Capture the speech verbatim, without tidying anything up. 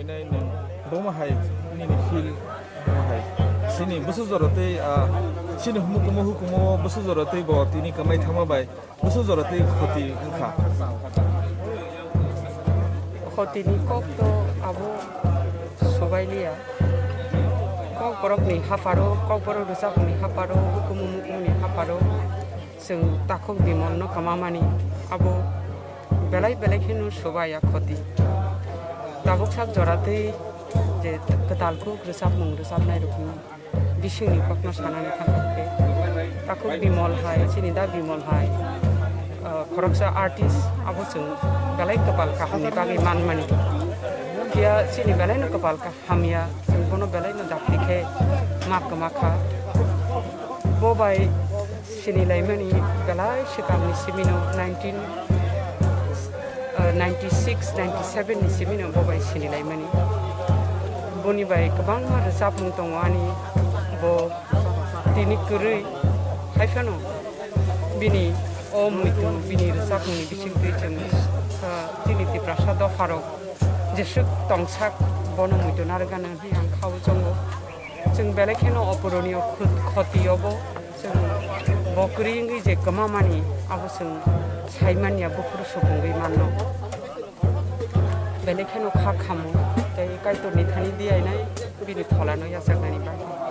Nai nwng bomo hai nini feel bomo hai. Sini busu jora tei, ah, sini humukumu hukumu busu jora tei bo tini kamai thangma bai busu jora tei khoti wngkha. Khotini kok to abo sobai liya. Kok borok ni haparo, kok borok rwchapmung ni haparo, hukumu mukumu ni haparo. Chwng takhuk Bimal no kwmamani abo belai belai kheno sobai ya khoti. Tabuk sak jora tei je kwtal kuk rwchapmung rwchapnai rok ni bising ni kokno sanani thangkha khe. Takhuk Bimal hai, chini da Bimal hai, ah, khoroksa artist abo chwng belai kwpal kaham ni bagwi manmani. Phiya chini belai no kwpal kaham. Hamya, chwng bono belai no dakti khe ma kwma kha. Bo bai sini laimani belai swkang ni simi no nineteen, uh, ninety six, ninety seven ni simi no bo bai sini laimani. Boni bai kwbangma rwchapmung tongo ani, bo tini kwrwi hai phano bini o muitu bini rwchapmung ni bisingtwi chwng, uh, chini Tiprasa dopha rok jeswk tongsak bono muitu narwkgana hwnwi ang kha-o chongo. Chwng belai kheno opuroniyo khut-, khoti obo. Chwng bo kwrwi wngwi je kwmamani abo chwng saimanya buphuru supungwi manno. Belai kheno kha khamo tei Kaitorni thani diyainai bini pholano yachaknani bagwi.